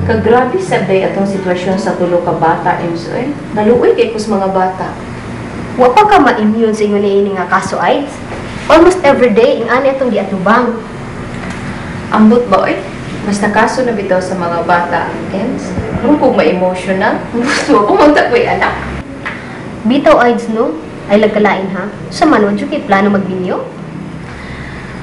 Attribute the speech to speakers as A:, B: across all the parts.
A: Kagrabe sabday atong sitwasyon sa tulo ka bata, Ems, eh. Naluoy kay kus mga bata.
B: Wa pa ka ma-immune sa ingon niini nga kaso AIDS. Almost every day ing ani atong giatubang.
A: Ambot ba oy? Basta kaso na bitaw sa mga bata, Ems. Murag kog ma-emotional. Gusto ko man ta ko'y anak.
B: Bitaw AIDS no? Ay lagkalain ha. Sa man wa jud kay plano magbinyo?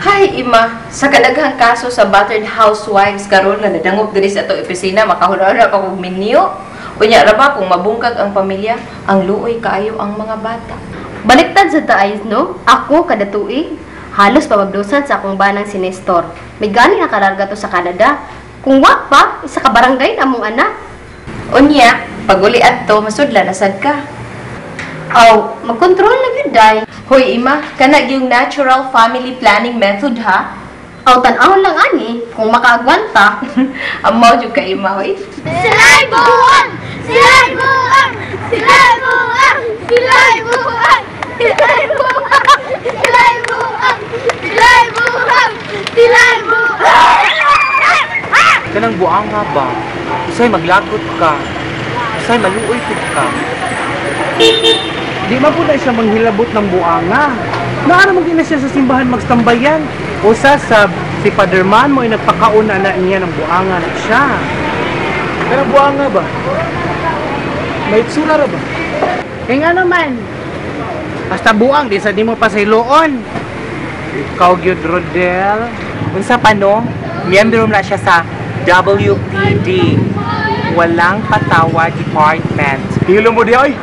A: Hay ima, sa kadaghang kaso sa battered housewives karon nga nadangop diri sa atong opisina, makahuna-huna pa kog minyo. Unya ra ba kung mabungkag ang pamilya, ang luoy kaayo ang mga bata.
B: Baliktad sa ta AIDS no? Ako kada tuig halos pabagdosan sa akong banang si Nestor. May gani nga kalarga to sa Canada. Kung wa pa, isa ka barangay na among anak.
A: Unya, pag uli adto masudla na sad ka.
B: Aw, magkontrol na gyud day.
A: Hoy ima, kana gyung natural family planning method ha.
B: Aw, tan-awon lang ani kung makaagwanta.
A: Amaw jud ka ima hoy.
C: Sila'y buang! Sila'y buang! Sila'y buang! Sila'y buang! Sila'y buang! Sila'y buang! Sila'y buang! Sila'y buang!
D: Kanang buang nga ba? Usay maglagot ka. Usay maluoy pud ka.
E: Di man po na siya manghilabot ng buanga. Naara man na siya sa simbahan magstambayan. Usa sa si Father Man mo ay nagpakauna na niya ng buanga na siya.
F: Kanang buanga ba? May itsura ra ba?
E: Kaya nga naman, basta buang, di sa di mo pa sa iloon. Ikaw gyud, Rodel.
D: Unsa pa no? Miyembro na siya sa WPD. Walang Patawa Department.
F: Hilo mo di ay.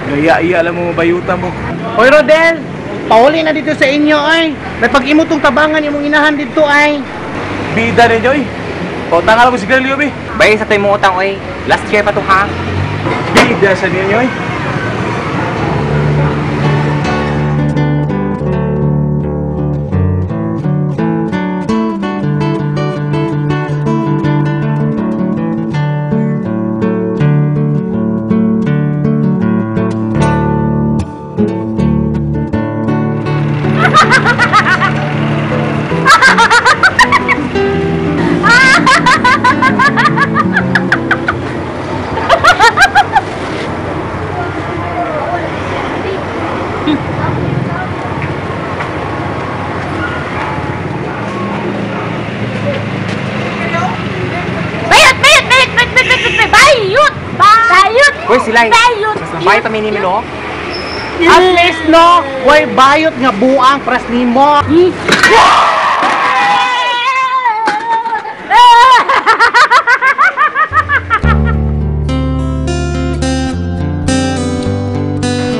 F: Gaya-iya alam mo mabayuta mo.
E: Hoy Rodel, pauli na dito sa inyo ay. May pag-imo tong tabangan imong inahan dito ay.
F: Bida ninyo ay. Pautangan mo si Galileo be.
D: Bay sa to'y mo utang oy. Last year pa to ha.
F: Bida sa ninyo ay.
C: Bayot! Bayot! Bayot! Bayot! Bayot! Bayot! Bayot! Bayot!
D: Hoy silay.
C: Bayot!
D: Mas mabayot pa minimi no.
E: At least no, way bayot nga buang pras nimo.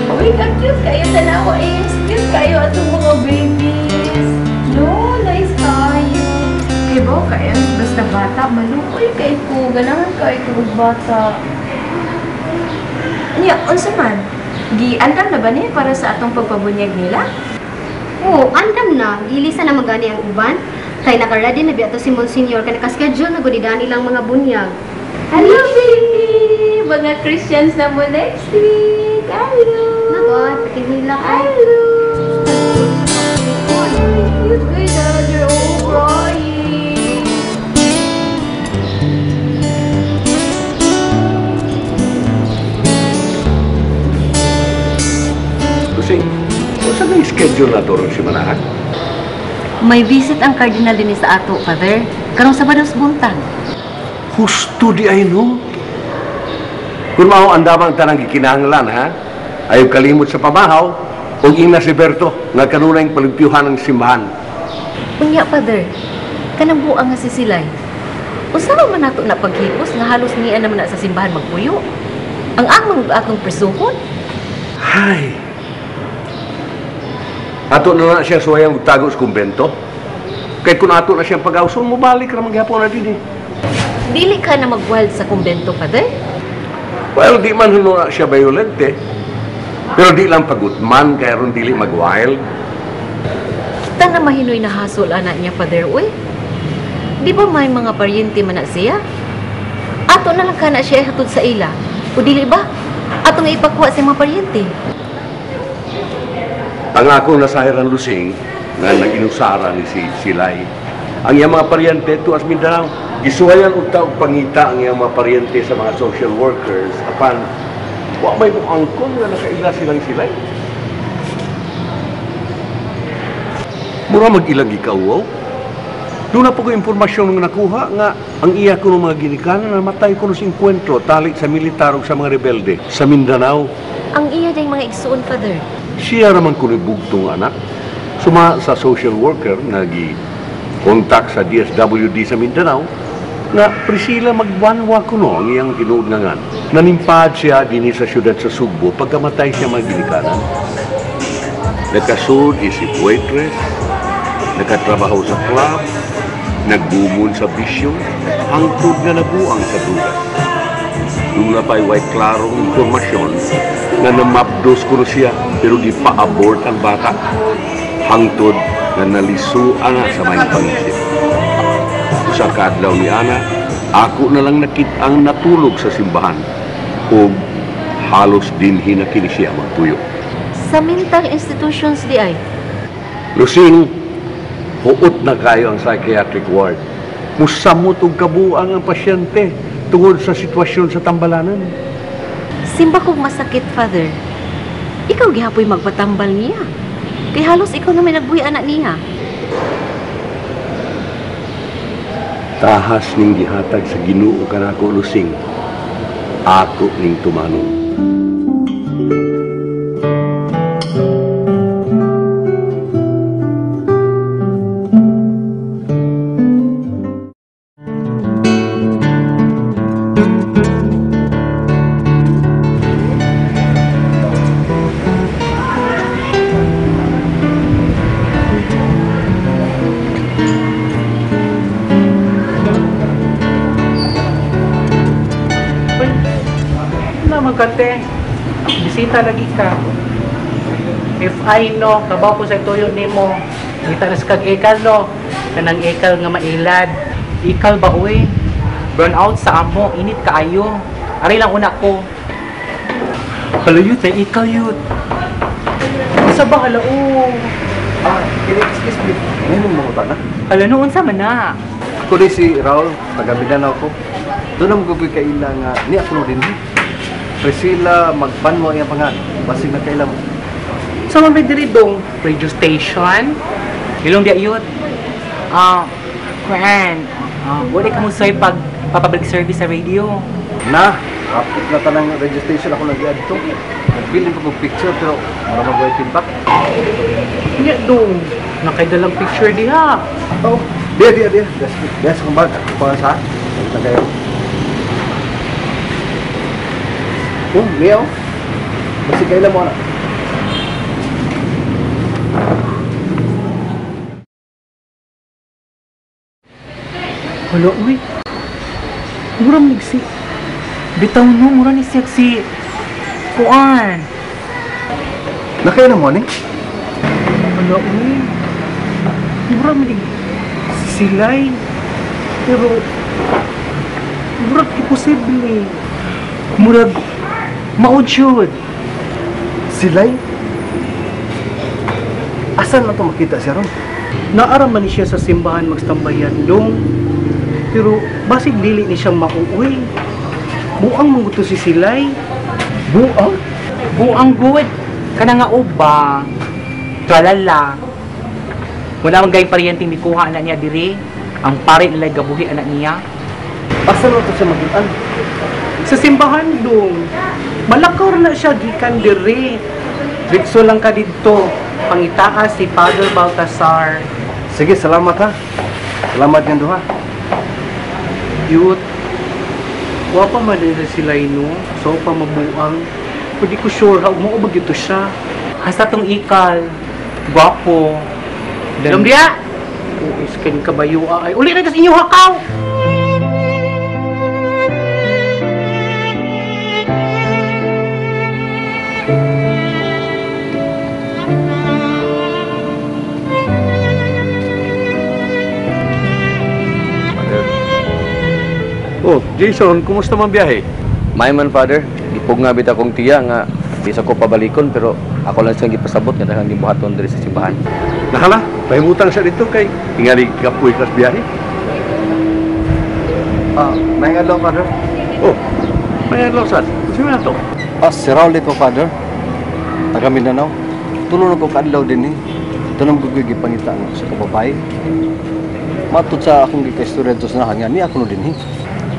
A: Uy, ang cute kayo tanawa eh. Cute kayo atong mga babies. No, nice kayo. Kay ba kayo basta bata maluoy kay ko. Ganahan kay ko og bata. Nya, unsa man? Giandam na ba ni para sa atong pagpabunyag nila?
B: Oo, andam na. Gilisa na magani ang uban. Kay naka-ready na biya to si Monsignor kay naka-schedule na gud nilang mga bunyag.
A: Hello, baby! Mga Christians na mo next week. Hello!
B: Nako, pakihila ay.
A: Hello! Cute kay Dad, you're all crying.
G: Kasi, unsa na schedule na to ron si Manahan?
H: May visit ang Cardinal dinhi sa ato, Father. Karong Sabado sa buntag.
G: Husto di ay no. Kung mao ang damang tanang gikinahanglan ha, ayaw kalimot sa pamahaw, ug ina si Berto nga kanunay palimpyuhan ng simbahan.
H: Unya, Father, kanang buang nga si Silay. Unsa man nato na paghipos nga halos niya naman na sa simbahan magpuyo? Ang among ug atong presuhon.
G: Hay. Ato na na siya suwayang tago sa kumbento. Kay kung ato na siyang pag-awson, mubalik ra maghapon na din eh.
H: Dili ka na mag-wild sa kumbento, Father?
G: Well, di man huno na siya violent eh. Pero di lang pagutman, kaya ron dili mag-wild.
H: Kita na mahinoy na hasol anak niya, Father, uy. Di ba may mga paryente man na siya? Ato na lang ka na siya hatod sa ila. O dili ba? Ato nga ipakuha sa mga paryente.
G: Ang akong nasahiran lusing nga nag-inusara ni si Silay. Ang iyang mga paryente tuas Mindanao. Gisuwayan og taog pangita ang iyang mga paryente sa mga social workers apan wa may muangkon nga nakaila silang silay. Mura mag-ilang gikauwaw. Doon na po ko impormasyon nga nakuha nga ang iya ko ng mga ginikanan namatay ko sa enkwentro tali sa militar ug sa mga rebelde sa Mindanao.
H: Ang iya diyang mga igsuon, Father.
G: Siya raman ko ni bugtong anak. Suma sa social worker nga gi-contact sa DSWD sa Mindanao na Priscilla Magbanwa kuno ang iyang tinuod nga ngan. Nanimpad siya dinhi sa siyudad sa Sugbo pagkamatay siya mga ginikanan. Nakasud isip waitress, nakatrabaho sa club, nagbumon sa bisyo, hangtod nga nabuang sa dugas. Doon na pa'y way klarong impormasyon na namabdos kuno siya pero di pa-abort ang bata. Hangtod na naliso ana sa may pangisip. Usa ka adlaw ni ana, ako na lang nakit-ang natulog sa simbahan ug halos dinhi na kini siya magpuyo.
H: Sa mental institutions di ay?
G: Lucing, huot na kayo ang psychiatric ward. Musamot og kabuang ang pasyente tungod sa sitwasyon sa tambalanan.
H: Simba kog masakit, Father. Ikaw gihapoy magpatambal niya. Kay halos ikaw na may nagbuhi anak niya.
G: Tahas ning gihatag sa Ginoo kanako, Lucing. Ako ning tumanon.
E: Kate, bisita lagi ka. If I know, kabaw ko sa tuyo nimo. Kita na sa kag ekal no. Kanang ekal nga mailad.
D: Ikal ba uy? Burn out sa amo, init kaayo. Aray lang una ko. Hala yut, ay ikal yut.
E: Sa ba hala o?
F: Ah, excuse me. Ngayon mo na?
D: Hala noon sa man na.
F: Ako din si Raul, taga Mindanao ko. Doon ang gugoy kaila nga ni ako din. Priscilla Magbanwa ang pangan. Basig na kailan mo.
E: Sa mga diri dong radio station.
D: Ilong diya yun. Kuan. Wala ka mo soy pag papublic service sa radio.
F: Na, kapit na tanang radio station ako nag-add to. Nagbilin pa kong picture pero mara mag-white feedback.
E: Niya dong. Nakaidalang picture diha.
F: Oh, diya, diya, diya. Diya sa kong bag. Kuha sa. Nakita kayo. Oh, Leo. Basig kailan mo anak.
E: Hala, uy. Mura migsi.
D: Bitaw no, mura ni sexy. Kuan.
F: Nakailan mo, ni?
E: Hala, uy. Mura mig silay. Pero murag imposible.
D: Murag maudyod.
F: Silay? Asan na ito makita siya ron?
E: Naaraman ni siya sa simbahan magstambayan dong. Pero basig dili ni siyang mauuwi. Buang mong gusto si Silay.
F: Buang?
D: Buang good. Kana nga uba. Tralala. Wala man gayong paryenteng mikuha anak niya diri. Ang pare nila gabuhi anak niya.
F: Asan na ito siya magitan?
E: Sa simbahan dong. Malakaw na siya gikan diri. Diretso lang ka didto. Pangitaa si Father Baltasar.
F: Sige, salamat ha. Salamat nga duha.
E: Yut. Wa pa man nila sila no. So pa mabuang. Pwede ko sure ha, mo ba gito siya.
D: Hasta tong ikal. Gwapo.
E: Alam diya? Uis ken kabayo ay. Uli na tas inyo hakaw.
G: Oh, Jason, kumusta man biyahe?
I: May man, Father. Gipog nga bitaw akong tiya nga bisa ko pabalikon pero ako lang siyang gipasabot nga daghang gibuhaton diri sa simbahan.
G: Nahala? Pahimutang sa dito kay tingali kapoy kas biyahe.
F: May adlaw, Father.
G: Oh, may adlaw sad. Sino na to?
F: Si Raul ko, Father. Taga Mindanao. Tulo na ko kaadlaw din eh. Ito nang gugigipangita sa kababae. Matod sa akong gikaistorya dito sa nahan nga, ni ako no din eh.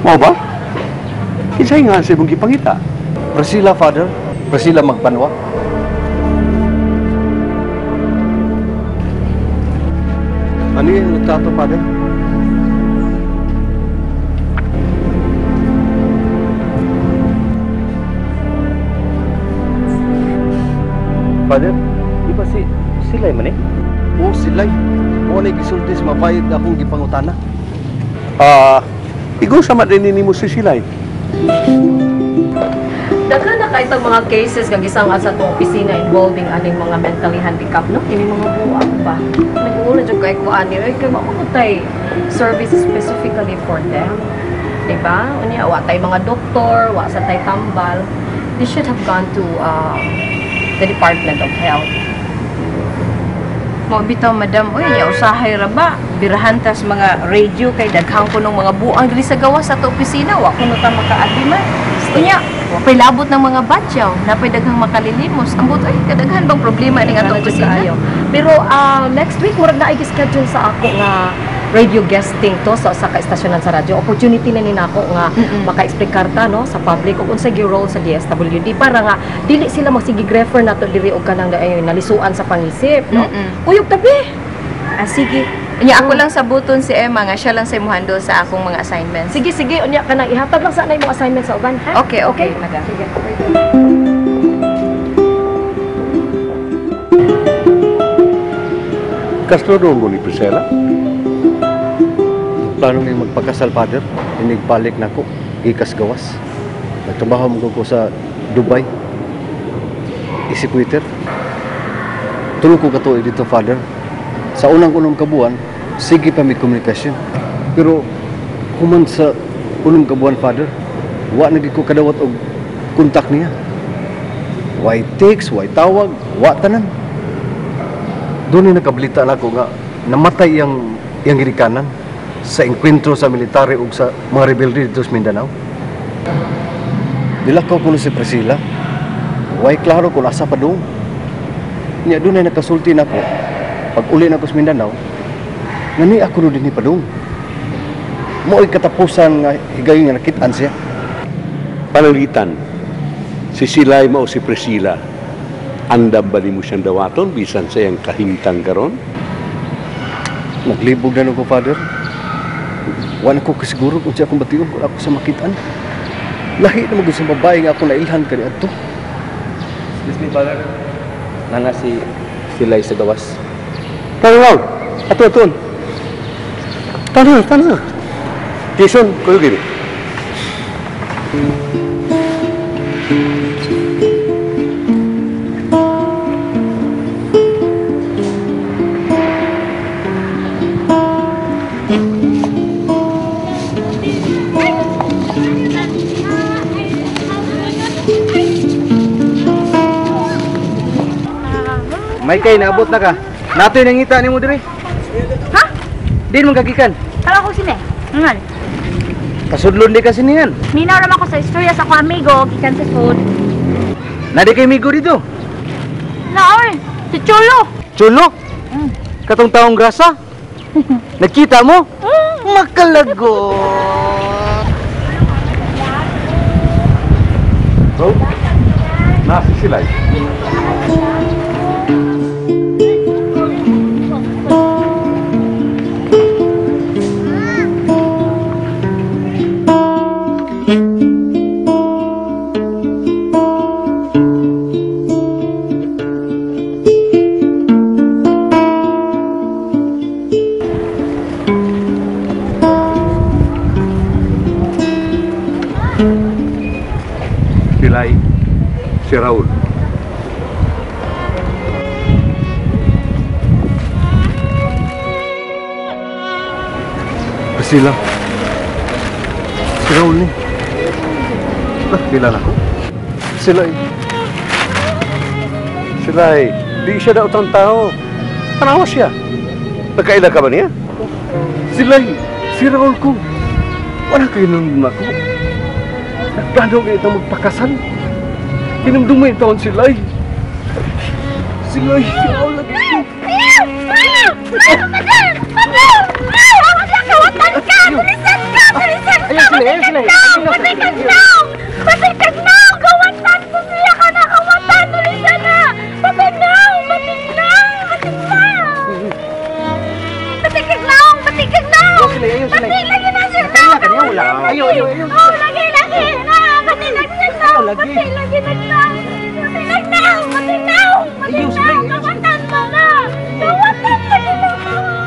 G: Mao ba? Kinsay nga sa imong gipangita?
F: Priscilla, Father. Priscilla Magbanwa. Ano yung retrato, Father?
I: Father, di ba si Silay man eh?
F: Oo, Silay. Oo, na gisulti sa mabayad na akong gipangutana.
G: Igo sama din nimo si Silay.
H: Daghan na kay itong mga cases nga gisang sa atong opisina involving aning mga mentally handicapped, no? Kini mga buang ba? Nag-uula jud kay ko ani oy kay wa man tay service specifically for them. Diba? Unya wa tay mga doktor, wa sa tay tambal. They should have gone to the Department of Health.
A: Mao bitaw madam, oy, nya usahay ra ba? Birahan tas mga radio kay daghang kunong mga buang diri sa gawas sa ato opisina, wa kuno ta makaagi man. Unya, pay labot ng mga badyaw, napay daghang makalilimos. Ambot oy, kadaghan bang problema ning atong opisina?
H: Pero next week murag naay gi-schedule sa ako nga radio guesting to sa usa ka estasyonan sa radyo. Opportunity na ni nako nga maka-explicar ta no sa public ug unsay gi-role sa DSWD para nga dili sila magsige refer nato diri og kanang nalisuan sa pangisip, no. Kuyog tabi.
A: Sige. Unya ako lang sa buton si Emma nga siya lang sa imong handle sa akong mga assignments.
H: Sige, sige, unya kanang ihatag lang sa anay imong assignment sa uban, ha?
A: Okay, okay, madam.
H: Sige.
G: Kaslo mo ni Priscilla?
F: Plano may magpakasal, Father. Inigbalik na ko. Gikas gawas. Nagtrabaho mo ko sa Dubai. Isip waiter. Tulo ko katuig dito, Father. Sa unang-unang kabuan, sige pa may komunikasyon. Pero human sa unang kabuan, Father, wa na gid ko kadawat og kontak niya. Way text, way tawag, wa tanan. Doon ni nakabalita na ako nga namatay iyang ginikanan sa engkwentro sa military ug sa mga rebelde dito sa Mindanao. Nilakaw ko si Priscilla. Way klaro kung asa pa doon. Niya doon ay nakasulti na ako. Pag uli na ako sa Mindanao, ngani ako no din ni padung. Mo'y katapusan nga higayon nga nakitaan siya.
G: Pananglitan, si Silay mao si Priscilla. Andam ba nimo siyang dawaton bisan sa iyang kahimtang karon?
F: Naglibog na ko, Father. Wala ko kasiguro kung siya akong bation kung ako sa makitaan. Lahi na magod sa babae nga ako nailhan kani adto.
I: Excuse me, Father. Nana si Silay sa gawas.
G: Tanaw! Ato, aton. Tanaw, tanaw. Jason, kuyo gini.
I: May kay naabot na ka. Natoy nangita nimo diri.
C: Ha?
I: Din man kagikan.
C: Kala ko sini. Ngan.
I: Kasudlon di ka sinihan.
C: Ninaw naman ko sa istorya sa akong amigo gikan sa sud.
I: Nadi kay amigo dito.
C: Naoy, si Cholo.
I: Cholo? Katong taong grasa? Nakita mo? Makalagot.
G: So, nasi Silay. Silay, si Raul.
F: Priscilla. Si Raul ni. Kilala ko. Silay.
G: Silay, di siya daw tao. Tanawa siya. Nakaila ka ba niya? Sila'y, si Raul ko. Wala kayo nung ako. Nagplano kayo itong magpakasal. Hinumdumay taon sila'y. Sila'y, si Raul lagi ko.
C: Pader! Pader! Ay! Kawatan ka! Tulisan ka! Tulisan ka!
E: Ayun sila, ayun sila.
C: Patay kag naong! Patay kag naong! Kawatan ko siya ka na! Kawatan! Tulisan na! Patay naong! Patay naong! Patay naong! Patay kag naong! Patay kag naong!
E: Ayun sila, ayun sila.
C: Patay lagi na siya naong!
E: Kanya wala. Ayaw, ayaw, ayaw.
C: Oh, lagi, lagi! Na! Patay lagi na naong!
E: Lagi.
C: Patay lagi na naong! Patay lagi naong! Patay naong! Patay
E: Ayaw sila,
C: naong!
E: ayaw sila.
C: Kawatan mo na! Kawatan lagi na naong!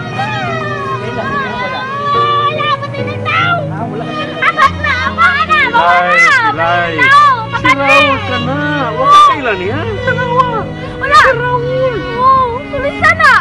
C: Wala! Patay na naong! Abot na! Aba na! Bawa na!
G: Silay,
C: Patay
G: Si
C: na!
G: Raul ka na. Huwag ka kaila niya. Tanawa.
C: Wala! Si Raul! Oo! Tuloy sana!